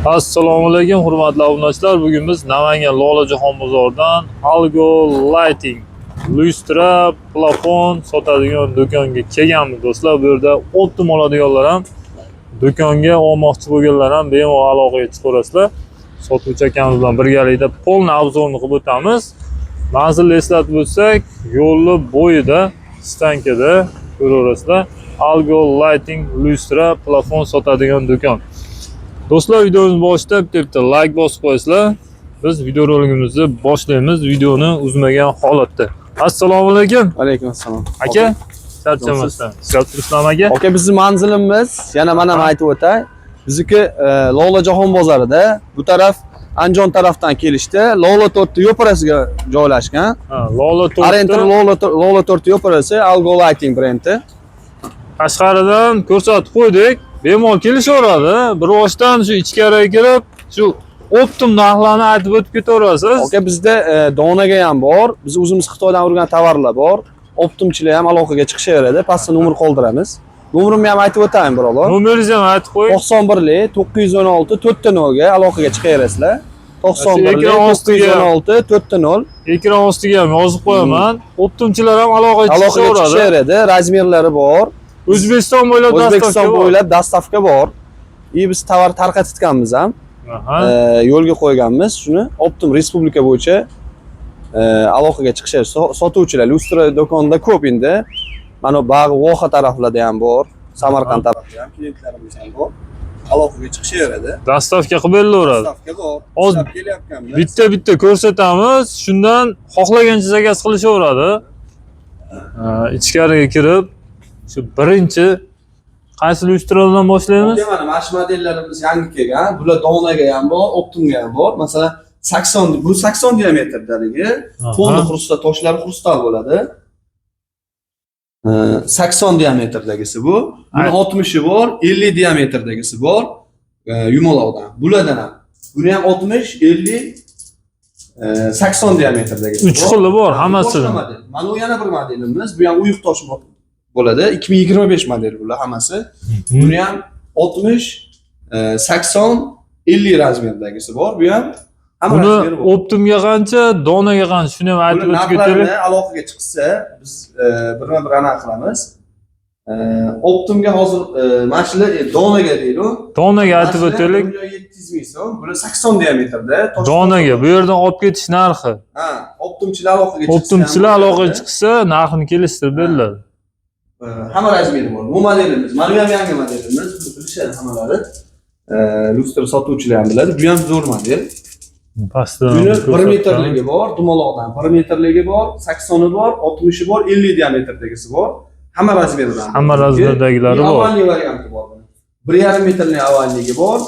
Assalomu alaykum, hurmatli obunachilar. Bugun biz Namangan Lolajon bozoridan Algo Lighting lyustra, plafon sotadigan do'konga kelganmiz, do'stlar. Bu yerda оптом oladiganlar ham, do'konga olmoqchi bo'lganlar ham bemalol aloqaga chiqaverasizlar. Sotuvchi akamiz bilan birgalikda полный обзор ni qilib o'tamiz. Manzilni eslatib o'tsak, yo'lni bo'yida, stankada ko'raverasizlar. Algo Lighting lyustra, plafon sotadigan do'kon. Do'stlar, videomiz boshida bitta bitta like bosib qo'yasizlar. Biz videorolikimizni boshlaymiz, videoni uzmagan holatda. Assalomu alaykum. Alaykum assalom. Aka, charchamasdan. Ishlab turibsizlarmi, aka? Aka, bizni manzilimiz yana mana ham aytib o'tay. Bizniki Lola Jahon bozorida, bu taraf Andijon tarafdan kelishda Lola 4 yo'parasiga joylashgan. Ha, Lola Arenter to'rtta. Lola 4 yo'parasi Algo Lighting brendi. Tashqaridan ko'rsatib qo'ydik. Bemalol kelishaveradi. Bir boshdan shu ichkariga kirib, shu оптом narxlarni aytib o'tib ketaverasiz. Aka, bizda donaga ham bor. Biz o'zimiz Xitoydan urgan tovarlar bor. Оптом chilar ham aloqaga chiqishaveradi. Pastda nomer qoldiramiz. Nomerimni ham aytib o'tayin, birodar. Nomeringizni ham aytib qo'ying. 91 916 4 0 ga aloqaga chiqaverasizlar. 91 Ekran ostiga- 916 4 0. Ekran ostiga ham yozib qo'yaman. Оптом chilar ham aloqaga Aloqaga chiqishaveradi. chiqishaveradi. Размер lari bor. O'zbekiston bo'ylab O'zbekiston доставка bor. bo'ylab доставка bor. И biz tovar tarqatganmiz ham. Yo'lga qo'yganmiz shuni. Оптом respublika bo'yicha aloqaga chiqishadi. Sotuvchilar lyustra do'konida ko'p endi. Mana Bag'i Voha taraflarda ham bor. Samarqand tarafida ham klientlarimiz ham bor. Aloqaga chiqishaveradi. Доставка qilib berilaveradi. Доставка bor. Hozir Ishlab kelyapganmiz. Bitta bitta ko'rsatamiz, shundan xohlagancha заказ qilishaveradi. Ichkariga kirib, shu birinchi qaysi lyustradan boshlaymiz? Aka, mana shu modellarimiz yangi kelgan. Bular donaga ham bor, оптом ga ham bor. Masalan, 80, bu 80 diametrdaligi. Полный хрусталь, toshlari хрусталь bo'ladi. 80 diametrdagisi bu. Buni 60 bor, 50 diametrdagisi bor. Yumaloqdan. Bulardan ham. Buni ham 60, 50, 80 diametrdagisi. Uch xili bor hammasi. Boshqa model. Mana bu yana bir modelimiz. Bu ham uyuq tosh bo'ladi. 2025 model bular hammasi. Buni ham 60, 80, 50 размер dagisi bor. Bu ham hamma Buni размер i bor. Оптом ga qancha, donaga qancha, shuni ham aytib Buni o'tib ketaylik. narxlarini aloqaga chiqsa, biz birma bir anaqa qilamiz. Оптом ga hozir mana shular donaga deydi. Donaga aytib o'taylik. 1 million 700 ming so'm. Bular 80 diametrda. Donaga bu yerdan olib ketish narxi. Ha, оптом chilar aloqaga chiqsa. Оптом chilar aloqaga chiqsa, narxini kelishtirib beriladi. Hamma размер i bor. Bu modelimiz. Mana bu ham yangi modelimiz. Buni bilishadi hammalari. Lyustra sotuvchilar ham biladi. Bu ham zo'r model. Pastdan Buni 1 ko'rsatamiz. metrligi bor, dumaloqdan 1 metrligi bor, 80 bor, 60 bor, 50 diametrdagisi bor. Hamma размер idan. Hamma размер dagilari bor. Овальный varianti bor buni. 1,5 metrli овальный gi bor.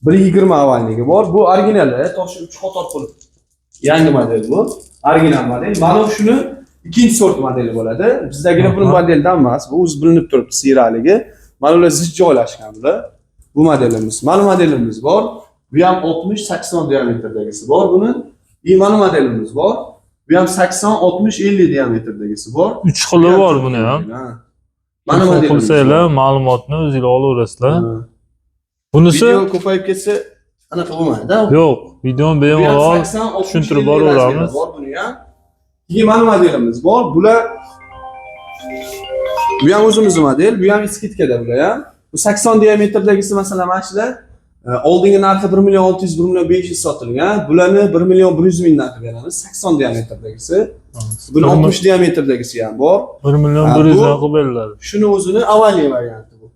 1,20 овальный gi bor. Bu originali, toshi 3 qator qilib. Yangi model bu. Original model. Mana shuni ikkinchi sort modeli bo'ladi. Bizdagilar buni modeldan emas, bu o'zi bilinib turibdi siyraligi. Mana ular zich joylashgan bular. Bu modelimiz. Mana modelimiz bor. Bu ham 60-80 diametrdagisi bor buni. И mana modelimiz bor. Bu ham 80, 60, 50 diametrdagisi bor. Uch xili bor buni ham. Ha. Mana Telefon modelimiz qilsanglar, bor. ma'lumotni o'zinglar olaverasizlar. Ha. Bunisi Video ko'payib ketsa anaqa bo'lmaydi. Yo'q, videoni Bu ham bemalol 80, 60, tushuntirib 50 boraveramiz. размер i bor buni ham. Keyin mana modelimiz bor. Bular, bu ham o'zimizni model, bu ham скидка da bular ham. Bu 80 diametrdagisi, masalan, mana shular oldingi narxi 1 million 600, 1 million 500 sotilgan. Bularni 1 million 100 mingdan qilib beramiz. 80 diametrdagisi. Buni 60 diametrdagisi ham bor. 1 million Ha, 100 dan bu- qilib beriladi. Shuni o'zini овальный varianti bu.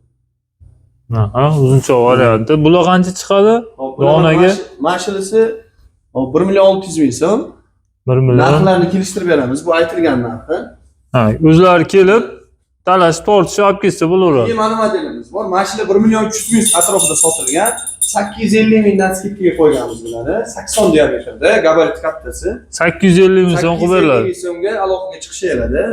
Ha, uzuncha varianti. Bular qancha chiqadi? Hop, bular Donaga? Mana shunisi, hop, 1 million 600 ming so'm. 1 million. Narxlarni kelishtirib beramiz. Bu aytilgan narxi. Ha, o'zlari kelib talashib tortishib olib ketsa bo'laveradi. Keyin mana modelimiz bor. Mana shular 1 million 300 ming atrofida sotilgan. 850 mingdan скидка ga qo'yganmiz bularni. 80 diametrda, gabarit kattasi. 850 ming so'm qilib 850 beriladi. ming so'mga aloqaga chiqishaveradi.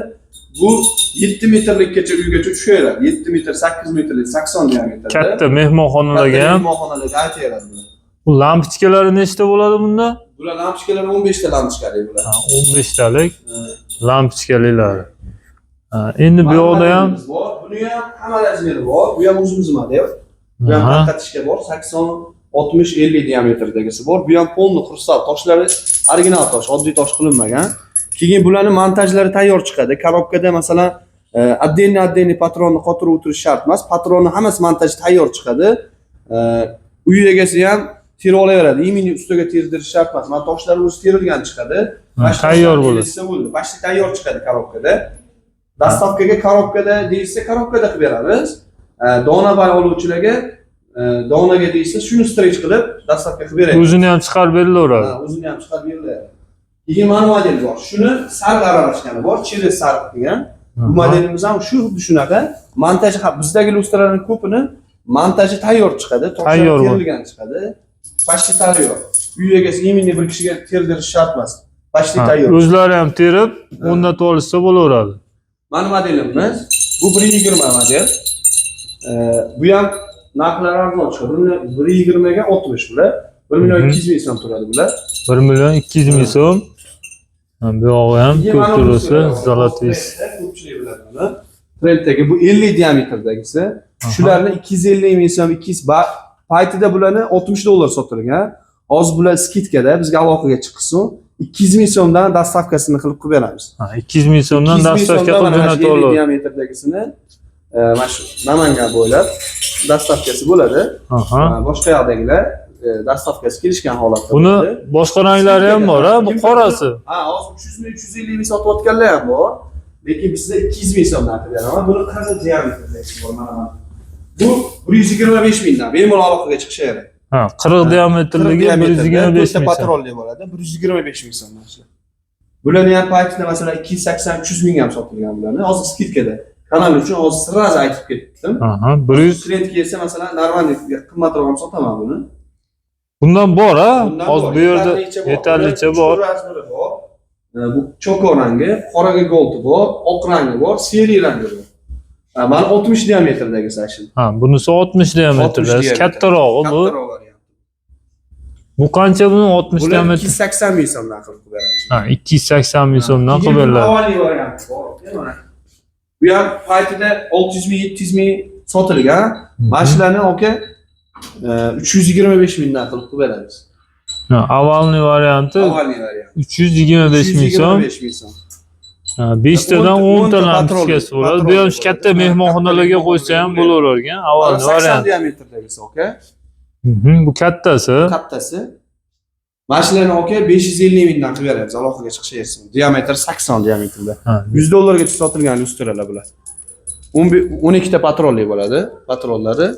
Bu 7 metrlikkacha uygacha tushaveradi. 7 metr, 8 metrlik 80 diametrda. Katta mehmonxonalarga Katta ham. mehmonxonalarga aytaveradi bular. Bu lampochkalari nechta bo'ladi bunda? Bular lampochkalar 15 ta lampochkali bular. Ha, 15 talik lampochkalilari. Ha, endi bu yoqda ham Modelimiz bor. Buni ham hamma размер i bor. Bu ham o'zimiz model. Bu ham tarqatishga bor. 80, 60, 50 diametrdagisi bor. Bu ham полный xrustal. Toshlari original tosh, oddiy tosh qilinmagan. Keyin bularni montajlari tayyor chiqadi. Коробка da masalan отдельно отдельный patronni qotirib o'tirish shart emas. Patronni hammasi montaj tayyor chiqadi. Uy egasi ham terib olaveradi. Именно ustiga terdirish shart emas. Mana toshlari o'zi terilgan chiqadi. Ha, Mana shu tayyor toshlar bo'ladi. kelishsa bo'ldi. Почти tayyor chiqadi коробка da. Доставка ga коробка da deyilsa, коробка da qilib beramiz. Donabay oluvchilarga donaga deyilsa, shuni стрейч qilib доставка qilib beramiz. O'zini ham chiqarib berilaveradi. Ha, o'zini ham chiqarib beriladi. Keyin mana model bor. Shuni sariq aralashgani bor, через sariq degan. Bu modelimiz ham shu xuddi shunaqa. Montaji ham, bizdagi lyustralarning ko'pini montaji tayyor chiqadi. Toshlar Tayyor bu. terilgan chiqadi. Почти tayyor. Uy egasi именно bir kishiga terdirish shart emas. Почти tayyor. O'zlari ham terib, o'rnatib olishsa bo'laveradi. Mana modelimiz bu 1.20 model. Bu ham narxlari arzon chiqadi. 1.20 ga 60 bular. 1 million 200 ming so'm turadi bular. 1 million 200 ming so'm. Ha, bu yog'i ham Keyin ko'p mana tursa, bunisi zолотый. Ko'pchilik biladi buni. Trenddagi bu 50 diametrdagisi. Shularni 250 ming so'm, 200 paytida bularni 60 dollar sotilgan. Hozir bular скидка da bizga aloqaga chiqsin. 200 ming so'mdan доставка sini qilib qilib beramiz. Ha, 200 ming so'mdan 200 ming доставка so'mdan qilib mana shu jo'natib 50 oladi. diametrdagisini mana shu Namangan bo'ylab доставка si bo'ladi. Boshqa yoqdagilar доставка si kelishgan holatda Buni bo'ladi. boshqa ranglari ham bor, ha? Bu Kim qorasi. Ha, hozir 300 ming, 350 ming sotayotganlar ham bor. Lekin bizda 200 ming so'mdan qilib beraman. Buni 40 diametrdagi bor mana. Bu 125 mingdan bemalol aloqaga chiqishaveradi. Ha, 40 diametrligi 125 ming so'm. Patronli bo'ladi. 125 ming so'mdan shu. Bularni ham paytida masalan 280, 300 ming ham sotilgan bularni. Hozir скидка da. Kanal uchun hozir сразу aytib ketdim. 100 Klient kelsa masalan нормальный qimmatroq ham sotaman buni. Bundan bor, ha? Bundan Hozir bor, bu yerda yetarlicha bor. yetarlicha Ular bor. uch размер i bor. Bu choco rangi, qoraga gold bor, oq rangi bor, серый rangi bor. Mana 60 diametrdagi shu. Ha, bunisi 60 diametrda. 60 diametr. Kattarog'i bu. Kattaroq variant. Bu qancha buni 60 Bular diametr? 280 ming so'mdan qilib beramiz. Ha, 280 ming so'mdan qilib Keyin beriladi. Avvalgi varianti bor. Mana. Bu ham paytida 600 ming, 700 ming sotilgan. Mana shularni aka 325 mingdan qilib qilib beramiz. Ha, овальный varianti Avvalgi variant. 325 ming so'm. 325 ming so'm. Ha, 5 tadan 10 ta 10 ta lampochkasi bo'ladi. Bu ham shu katta Patrol mehmonxonalarga qo'ysa ham bo'laverar ekan. Овальный 80 variant. diametrdagisi aka. Bu kattasi. Kattasi. Mana shularni aka 550 mingdan qilib beramiz, aloqaga chiqishaversin. Diametr 80 diametrda. 100 dollargacha sotilgan lyustralar bular. 12 ta patronli bo'ladi, patronlari.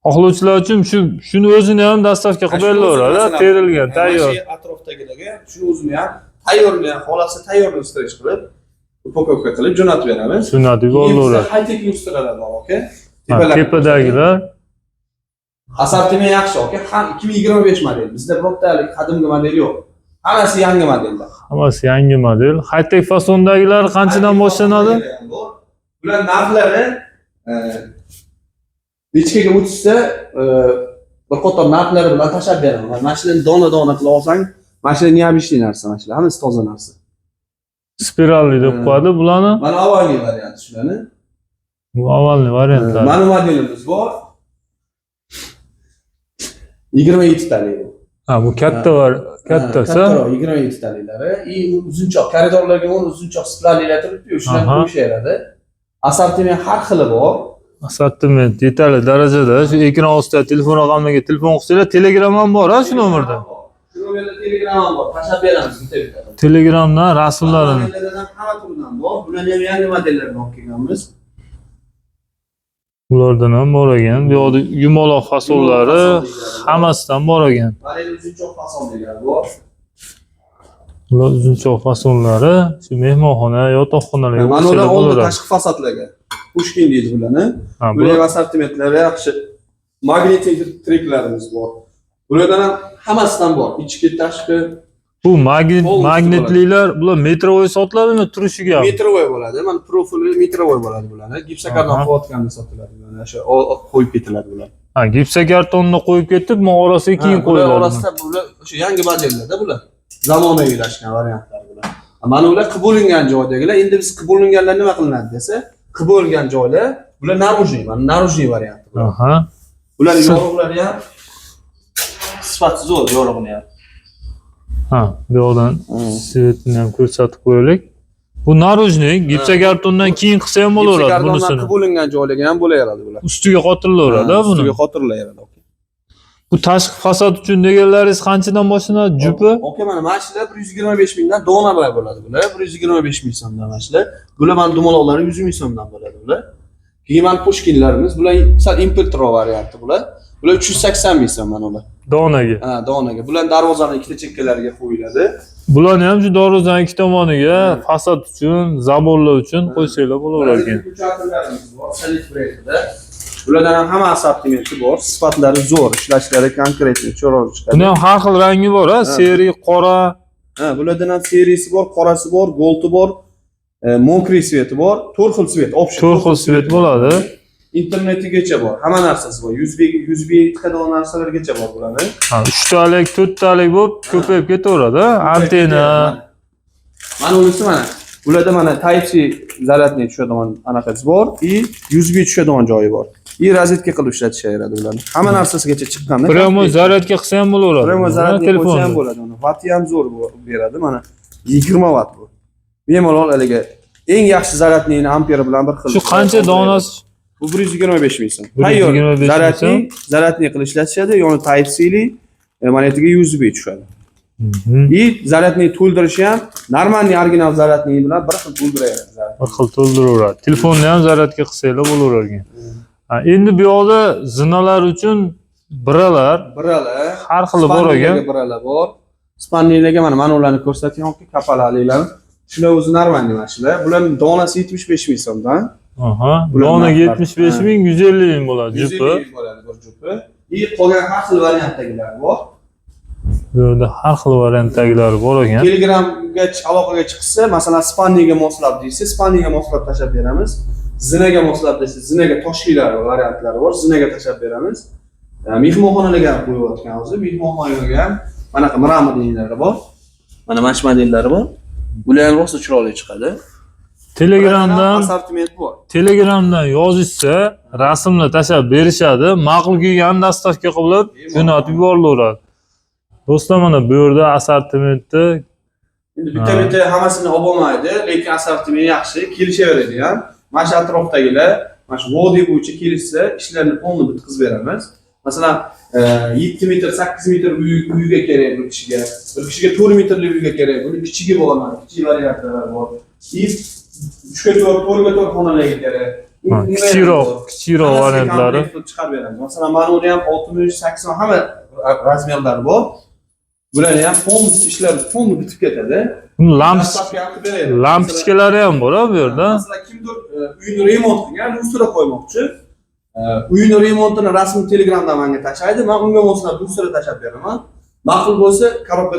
Xohlovchilar uchun shuni o'zini ham доставка qilib berilaveradi, terilgan, tayyor. Mana shu atrofdagilarga shuni o'zini ham tayyorni ham xolasi tayyorni стрейч qilib, упаковка qilib jo'natib beramiz. Jo'natib Keyin bizda yuboraveradi. high-tech lyustralar bor aka. Ha, tepadagilar. Assortiment yaxshi aka. Ham 2025 model. Bizda birortalik qadimgi model yo'q. Hammasi yangi modellar. Hammasi yangi model. High-tech fasondagilar qanchadan boshlanadi? Bular narxlari nechkaga o'tishsa bir qator narxlari bilan tashlab beraman. Mana shularni dona-dona qilib olsang, mana shular необычный narsa, mana shular hammasi toza narsa. Спиральный deb qo'yadi bularni. Mana avvalgi varianti shularni. Bu avvalgi variantlar. Mana modelimiz bor. 27 talik bu. Ha, bu katta var, kattasi. Kattaroq 27 taliklari. И uzunchoq koridorlarga o'n uzunchoq спиральный lar turibdi-yu, shularni qo'yishaveradi. Assortiment har xili bor. Assortiment yetarli darajada. Shu ekran ostida telefon raqamiga telefon qilsanglar, Telegram ham bor, ha, shu nomerda. Shu nomerda Telegram ham bor. Tashlab beramiz bitta-bitta. Telegramdan rasmlarini. Modellardan hamma turidan bor. Bularni ham yangi modellardan olib kelganmiz. Ulardan ham bor ekan. Bu yoqda yumaloq fasonlari Yumaloq fasonliklari bor. Hammasidan bor ekan. Mana endi uzunchoq fasonliklari bor. Bular uzunchoq fasonlari shu mehmonxona, yotoqxonalarga Mana ular qo'ysalar oldi bo'laveradi. tashqi fasadlarga. Pushkin deydi bularni. Ha, Bular bular assortimentlari yaxshi. Magnetik treklarimiz bor. Bulardan ham hammasidan bor. Ichki, tashqi. Bu magnit Полностью. Magnitlilar bular метровой sotiladimi turishiga? Метровой bo'ladi. Mana profili метровой bo'ladi bularni. Gipsokarton qilayotganda sotiladi bularni. O'sha qo'yib ketiladi bular. Ha, gipsokartonni qo'yib ketib, orasiga keyin Ha, bular qo'yiladi. orasida bular o'sha yangi modellarda bular. Zamonaviylashgan variantlar bular. Mana ular qilib bo'lingan joydagilar. Endi biz qilib bo'linganlar nima qilinadi desa, qilib bo'lingan joylar bular наружный, mana наружный varianti bular. Bular yorug'lari ham sifati zo'r, yorug'ini ham. Ha, bu yoqdan свет ini ham ko'rsatib qo'yaylik. Bu наружный, gipsokartondan keyin qilsa ham bo'laveradi Gipsokartondan bunisini. qilib bo'lingan joylarga ham bo'laveradi bular. Ustiga qotirilaveradi Ha, buni. ustiga qotirilaveradi. Bu tashqi fasad uchun deganlaringiz qanchadan boshlanadi jupi? Aka, mana shular 125 mingdan dona bilan bo'ladi bular. 125 ming so'mdan mana shular. Bular mana dumaloqlari 100 ming so'mdan bo'ladi bular. Keyin mana pushkinlarimiz, bular sal importroq varianti bular. Bular 380 ming so'm mana ular. Donaga. Ha, donaga. Bular darvozani ikkita chekkalariga qo'yiladi. Bularni ham shu darvozani ikki tomoniga fasad uchun, забор lar uchun qo'ysanglar bo'laverar ekan. Выключатель larimiz bor, Salit brendida. Bulardan ham hamma assortimenti bor. Sifatlari zo'r, ishlashlari конкретный, chiroyli chiqadi. Buni ham har xil rangi bor, ha, серый, qora. Ha, bulardan ham серый si bor, qorasi bor, голд i bor, мокрый свет i bor, to'rt xil свет, общий. To'rt xil свет bo'ladi. Internetigacha bor, hamma narsasi bor. USB USB tiqadigan narsalargacha bor bularni. Ha, uchtalik, to'rttalik bo'lib ko'payib ketaveradi, ha? Antenna. Mana unisi mana. Bularda mana Type C зарядный tushadigan anaqasi bor и USB tushadigan joyi bor. И rozetka qilib ishlatishaveradi ularni. Hamma narsasigacha chiqqanda. Прямо zaryadga qilsa ham bo'laveradi. Прямо Buni, зарядный qo'ysa ham telefonni. bo'ladi uni. Vati ham zo'r beradi. Mana 20 vatt bu. Bemalol haligi eng yaxshi зарядный ni amperi bilan bir xil. Shu qancha donasi? Bu 125 ming so'm. 125 ming. Tayyor. Зарядный qilib ishlatishadi, yoni Type C li, mana yerga USB tushadi. И зарядный to'ldirishi ham нормальный original зарядный bilan bir xil to'ldiraveradi. Bir xil to'ldiraveradi. Telefonni ham zaryadga qilsanglar bo'laverar ekan. Ha, endi bu yoqda zinalar uchun biralar Biralar har xili bor ekan. Спальный larga biralar bor. Спальный larga mana ularni ko'rsatgan, kapalalilarni. Shular o'zi нормальный mana shular. Bularning donasi 75 ming so'mdan. Aha, Bular donaga narxlar. 75 ming, 150 ming bo'ladi 150 jupi. ming bo'ladi bir jupi. И qolgan har xil variantdagilar bor. Bu yerda har xil variantdagilari bor ekan. Telegramga aloqaga chiqsa, masalan, спальный ga moslab deysa, спальный ga moslab tashlab beramiz. Zinaga moslab desa, zinaga toshlilar variantlari bor, zinaga tashlab beramiz. Mehmonxonalarga ham qo'yayotgan hozir. Mehmonxonalarga ham manaqa мраморный lari bor. Mana shu modellari bor. Bular ham rosa chiroyli chiqadi. Telegramdan Assortiment bor. Telegramdan yozishsa, rasmni tashlab berishadi. Ma'qul kelganini доставка qilib jo'natib yuborilaveradi. Do'stlar, mana bu yerda assortimentni Endi bitta bitta hammasini olib bo'lmaydi, lekin assortiment yaxshi, kelishaveradi ham. Mana shu atrofdagilar, mana shu vodiy bo'yicha kelishsa, ishlarni полный bitkazib beramiz. Masalan, 7 metr, 8 metr uyga kerak bir kishiga, bir kishiga 4 metrli uyga kerak. Buni kichigi bor, mana kichik variantlari bor. И 3 ga 4, 4 ga 4 xonalarga kerak. Ha, Unga ham kichikroq, bor. kichikroq Hammasiga variantlari. komplekt qilib chiqarib beramiz. Masalan, mana uni ham 60, 80 hamma размер lari bor. Bularni ham полностью ishlar полный bitib ketadi. Buni lamp Доставка ham qilib beradi. lampochka lari ham bor bu yerda. Masalan, kimdir uyini remont qilgan, lustra qo'ymoqchi. Uyini remontini rasmini Telegramdan menga tashlaydi, men unga moslab lustra tashlab beraman. Ma'qul bo'lsa, коробка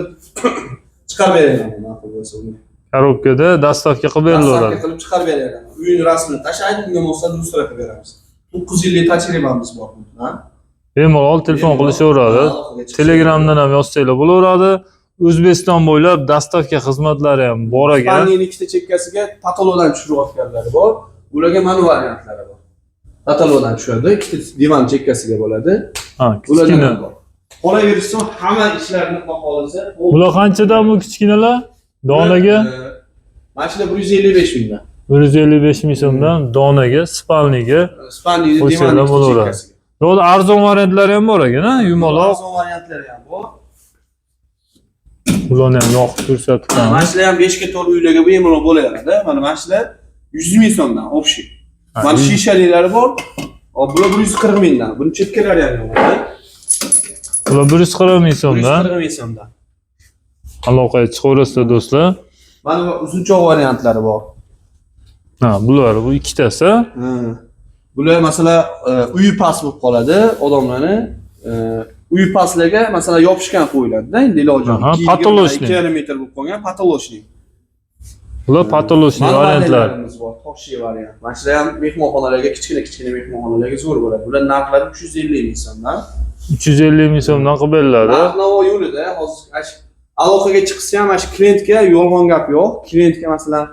chiqarib beraman, ma'qul bo'lsa unga. Коробка da доставка qilib Доставка berilaveradi. qilib chiqarib beraman. Uyini rasmini tashlaydi, unga moslab lustra qilib beramiz. 9 yillik tajribamiz bor bundan. Bemalol telefon qilishaveradi. Aloqaga chiqishadi. Telegramdan ham yozsanglar bo'laveradi. O'zbekiston bo'ylab доставка xizmatlari ham bor ekan. Спальный ni ikkita chekkasiga потолок dan tushirayotganlari bor. Ularga mana variantlari bor. Потолок dan tushadi, ikkita divan chekkasiga bo'ladi. Ha, Ulardan kichkina. ham bor. Qolaversa hamma ishlarini xudo xohlasa. Bular qanchadan bu kichkinalar? Donaga Mana shular 155 mingdan. 155 ming so'mdan donaga, спальный ga. Спальный ni Qo'ysanglar divan ikkita bo'laveradi. chekkasiga. Bu yerda arzon variantlari ham bor ekan, ha, yumaloq. Arzon variantlari ham bor. Bularni ham yoqib ko'rsatib Mana shular ham 5 ga 4 uylarga bemalol bo'laveradi. Mana shular 100 ming so'mdan общий. Ha, Mana shishalilari bor. Hop, bular 140 mingdan. Buni chekkalari ham yo'q. Bular 140 ming so'mdan. 140 ming so'mdan. Aloqaga chiqaverasizlar, do'stlar. Mana bu uzunchoq variantlari bor. Ha, bular bu ikkitasi. Ha. Bular masalan uyi past bo'lib qoladi odamlarni. Uyi pastlarga masalan yopishgan qo'yiladi-da, endi iloji yo'q. Aha, потолочный. 2,5 metr bo'lib qolgan потолочный. Bular потолочный Mana variantlar. modellarimiz bor, toshli variant. Mana shular ham mehmonxonalarga, kichkina kichkina mehmonxonalarga zo'r bo'ladi. Bular narxlari 350 ming so'mdan. 350 ming so'mdan qilib beriladi. Narx navo yo'lida hozir aloqaga chiqsa ham, shu klientga yolg'on gap yo'q. Klientga masalan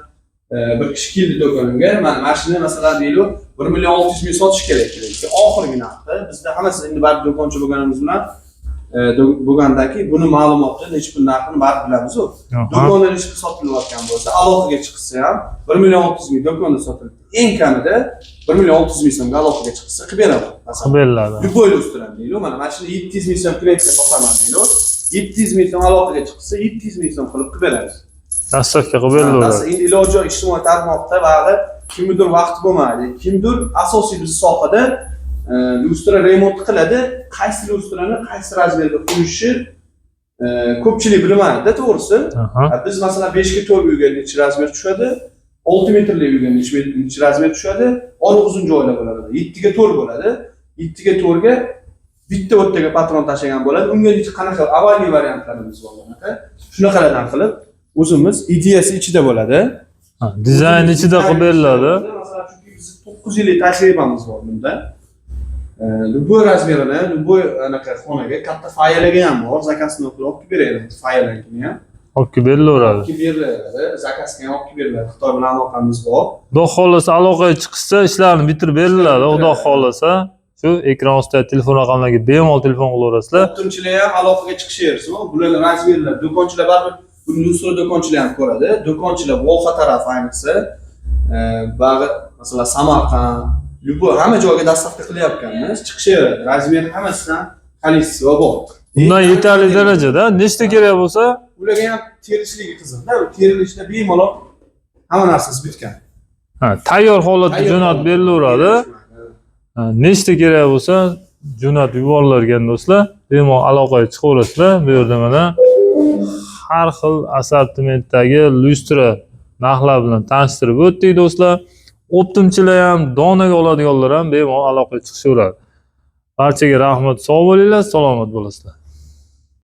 Bir kishi keldi do'konimga, mana shuni masalan deylik, 1 million 600 ming sotish kerak deydi. Oxirgi narxi. Bizda hammasi endi baribir do'konchi bo'lganimiz bilan bo'lgandaki buni ma'lumotni necha pul narxini baribir bilamiz-u. Do'konda necha pul sotilayotgan bo'lsa, aloqaga chiqsa ham 1 million 600 ming do'konda sotiladi. Eng kamida 1 million 600 ming so'mga aloqaga chiqsa qilib beraman. Masalan, Qilib beriladi. Любой lustrani deylik, mana shuni 700 ming so'm klientga sotaman deylik. 700 ming so'm aloqaga chiqsa, 700 ming so'm qilib qilib beramiz. Доставка qilib berilaveradi. Endi iloji yo'q, ijtimoiy tarmoqda bari kimnidir vaqti bo'lmaydi. Kimdir asosiy biz sohada lustra remont qiladi, qaysi lustrani qaysi razmerda qo'yishi ko'pchilik bilmaydi, to'g'risi. Biz masalan 5 ga 4 uyga necha razmer tushadi, 6 metrli uyga necha razmer tushadi, oriq uzun joylar bo'ladi. 7 ga 4 bo'ladi. 7 ga 4 ga bitta o'rtaga patron tashlagan bo'ladi. Unga necha qanaqa аварийный variantlarimiz bor bunaqa. Shunaqalardan qilib o'zimiz ideyasi ichida bo'ladi. Ha, dizayn ichida qilib beriladi. Masalan, chunki biz 9 yillik tajribamiz bor bunda. Любой razmerini, любой anaqa xonaga, katta foyelarga ham bor, zakazini qilib olib kelib beramiz, foyelarnikini ham. Olib kelib berilaveradi. Olib kelib beriladi, zakazga ham olib kelib beriladi. Xitoy bilan aloqamiz bor. Xudo xohlasa aloqaga chiqishsa ishlarni bitirib beriladi. Xudo xohlasa shu ekran ostidagi telefon raqamlariga bemalol telefon qilaverasizlar. O'qituvchilar ham aloqaga chiqishaversin. Bularni razmerlar, do'konchilar baribir buni lustra do'konchilar ham ko'radi. Do'konchilar voha tarafi ayniqsa, bag'i masalan Samarqand, любой hamma joyga доставка qilyapganmiz, chiqishaveradi. Razmer hammasidan количество bor. Bundan yetarli darajada nechta kerak bo'lsa Ularga ham terishligi qiziqda, terilishda bemalol hamma narsasi bitgan. Ha, tayyor holatda jo'natib berilaveradi. Ha, nechta kerak bo'lsa jo'natib yuborilar ekan do'stlar. Bemalol aloqaga chiqaverasizlar. Bu yerda mana har xil assortimentdagi lyustra narxlar bilan tanishtirib o'tdik do'stlar. Оптом chilar ham, donaga oladiganlar ham bemalol aloqaga chiqishaveradi. Barchaga rahmat, sog' bo'linglar, salomat bo'lasizlar.